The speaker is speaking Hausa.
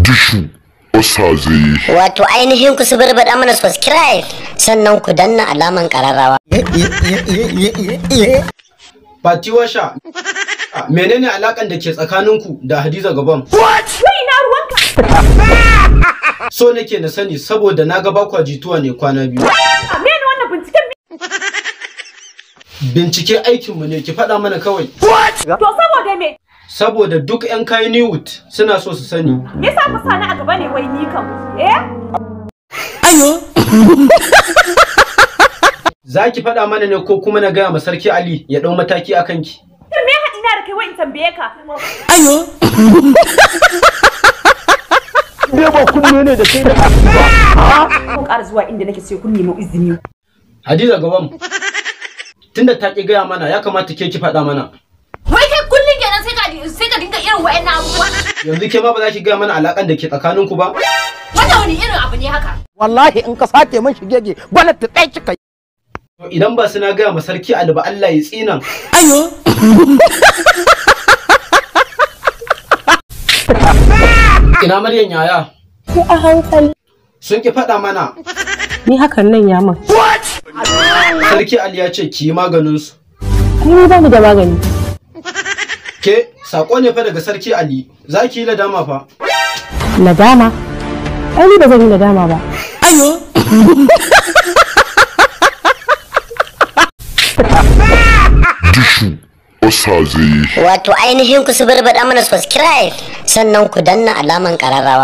Dishu Osaze. Wato ainihin ku suburbuɗa mana subscribe sannan ku danna alaman ƙararrawa. Fati Washa, menene alakan da ke tsakaninku da Hadiza Gabon? Wai ina ruwanka? So nake na sani saboda na ga bakwa jituwa ne kwana biyu. Mene wannan binciken? Bincike aikinmu ne, ki faɗa mana kawai. To saboda me? Saboda duk 'yan Kannywood suna so su sani. Me yasa ku sani a gaba ne wai ni kam? Eh? Ayo! Za ki faɗa mana ne ko kuma na gaya ma Sarki Ali ya ɗau mataki a kanki? Me haɗi na da kai wai in tambaye ka? Ayo! Ne ba kunne ne da kai da ba. Kun ƙara zuwa inda nake sai kun nemi izini. Hadiza Gabon, tunda ta ƙi gaya mana ya kamata ke ki faɗa mana. Wai kai kullum kenan sai ka dinga irin wa'annan abubuwa. Yanzu ke ma ba za ki gaya mana alaƙan da ke tsakaninku ba? Wannan wani irin abu ne haka? Wallahi in ka sake min shigege bala ta ɗai kika. To idan ba suna gaya ma Sarki Ali ba Allah ya tsinan. Ayo. Ina Maryam yaya? Sai a hankali. Sun ki faɗa mana. Ni hakan nan ya min. Sarki Ali ya ce ki yi maganin su. Ni ba ni da magani. Ke sako ne fa daga Sarki Ali, za ki yi ladama fa. Nadama? Ai ni ba zan yi nadama ba. Ayo. Dishu Osaze. Wato ainihin ku suburbuɗa mana subscribe sannan ku danna alaman ƙararrawa.